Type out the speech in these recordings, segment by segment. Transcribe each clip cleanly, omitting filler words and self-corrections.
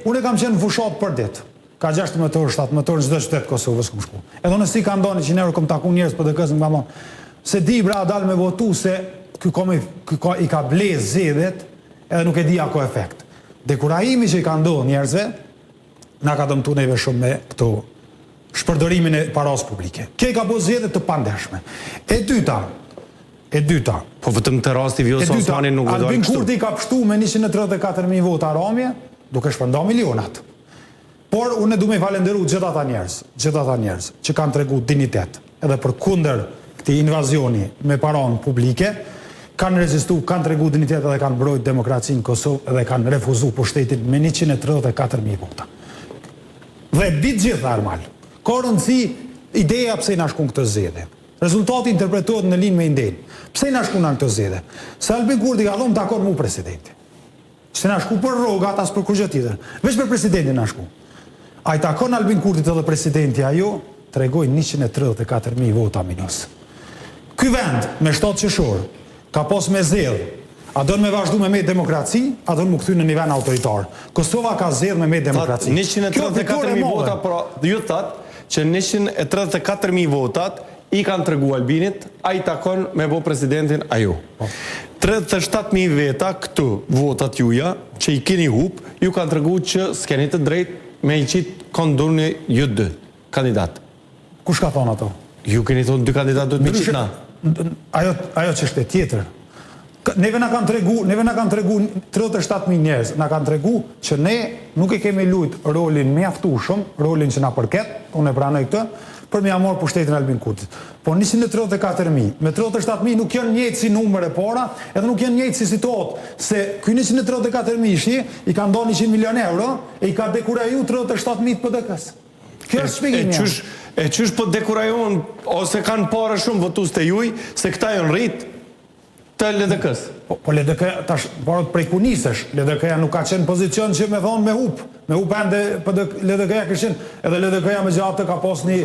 Unë kam qenë në fushatë për ditë. Ka 16 orë, 17 orë në çdo qytet të Kosovës kam shku. Edhe unë si kanë dhënë 100 euro kam taku njerëz PDK-s më kanë thonë, s'e di bre a dal me votu se ky ka me ky ka i ka ble zgjedhjet edhe nuk e di a ka efekt. Dekurajimi që i ka ndodhur njerëzve na ka dëmtu neve shumë me këto shpërdorimin e parasë publike. Kjo i ka bo zgjedhjet të pandershme. E dyta, e dyta, Po vetëm te rasti Vjosa Osmani nuk do Albin Kurti ka pshtu me 134.000 vota ramje, duke shpërnda milionat. Por unë du me i falenderu gjithë ata njerëz, gjithë ata njerëz që kanë tregu dinjitet, edhe përkundër këtij invazioni me paranë publike, kanë rezistu, kanë tregu dinjitet edhe kanë mbrojt demokracinë në Kosovë edhe kanë refuzu pushtetin me 134.000 vota. Dhe mbi të gjitha Ermal, ka rëndësi ideja pse na shkun këtë zgjedhje. Rezultati interpretohet në linjë me idenë. Pse na shkun në këtë zgjedhje? Se Albin Kurti ka thonë takon mu presidenti. S'na shku për rrogat as për kurrgjë tjetër. Veç për presidentin na shku. A i takon Albin Kurtit edhe presidenti ajo, tregoi 134.000 vota minus. Ky vend me 7 qershor ka pas me zgjedh A don me vazhdu me me demokraci, a don mu kthy në një vend autoritar. Kosova ka zgjedh me me demokraci. 134.000 vota, pra ju thatë që 134.000 votat i kanë tregu Albinit, a i takon me bo presidentin a jo. 37.000 veta këtu votat juja, që i keni hup, ju kanë tregu që s'keni të drejt me i qitë kondurni ju dy kandidat. Kush ka thonë ato? Ju keni thonë dy kandidat do të me qitë na. Ajo, ajo që është e tjetër. Neve na kanë tregu, neve na kanë tregu 37.000 njerëz, na kanë tregu që ne nuk e kemi lujt rolin mjaftueshëm, rolin që na përket, unë e pranoj këtë, për me ja marrë pushtetin Albin Kurtit. Po 134.000, me 37.000 nuk janë njëjtë si numër e para, edhe nuk janë njëjtë si situatë, se ky 134.000 shi i ka nda 100 milion euro e i ka dekuraju 37.000 të PDK-s. Kjo është shpjegimi. E qysh, e qysh po dekurajohen ose kanë pare shumë votues të juj, se këta janë rrit të LDK-s. Po, po LDK tash por prej ku nisesh? LDK-ja nuk ka qenë në pozicion që me thonë me hup. Me hup ende PDK, LDK-ja ka qenë, edhe LDK-ja megjithatë ka pas një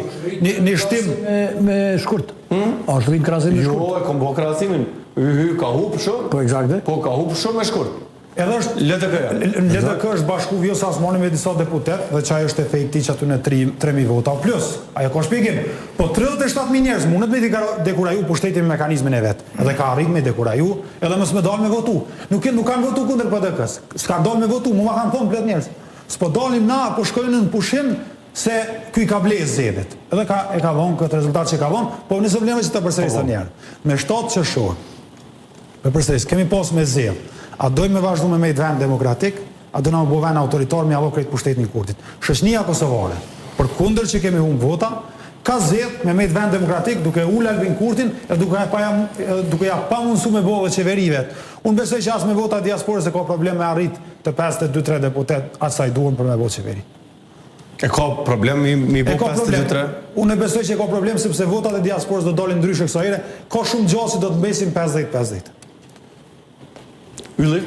një, një shtim me me shkurt. Hmm? A është rrit krahasim me shkurt? Jo, e kom bo krahasimin. Hy, hy, ka hup shumë. Po eksakte. Po ka hup shumë me shkurt. Edhe është LDK-ja. LDK është bashku Vjosa Osmani me disa deputet dhe qaj është efekti që aty në 3 3000 vota plus. Ajo ka shpjegim. Po 37000 njerëz mundet me dekuraju pushtetin me mekanizmin e vet. Edhe ka arrit me dekuraju, edhe mos me dal me votu. Nuk nuk kanë votu kundër PDK-s. S'kan dal me votu, mu ma kanë thonë plot njerëz. S'po dalim na, po shkojnë në pushim se ky ka ble zgjedhjet. Edhe ka e ka dhënë këtë rezultat që ka dhënë, po nëse vlen që ta përsëris po, po. një herë. Me 7 qershor Me përsëris, kemi pas me zgjedh. A dojmë me vazhdu me mejt vend demokratik, a dojmë me bo vend autoritar me ja dho krejt pushtetin Kurtit. Shoqënia kosovare, përkundër që kemi humb vota, ka zgjedh me mejt vend demokratik duke ul Albin Kurtin e duke ja pa duke ja pamundësu me bo edhe qeveri vet. Unë besoj që as me vota diasporës e ka problem me arrit të 52-3 deputet aq sa i duhen për me bo qeveri. E ka problem mi, mi bo 52-3? Unë e besoj që e ka problem sepse votat e diasporës do dalin ndryshe kësaj here, ka shumë gjasë që do të mbesin 50-50. Ylli?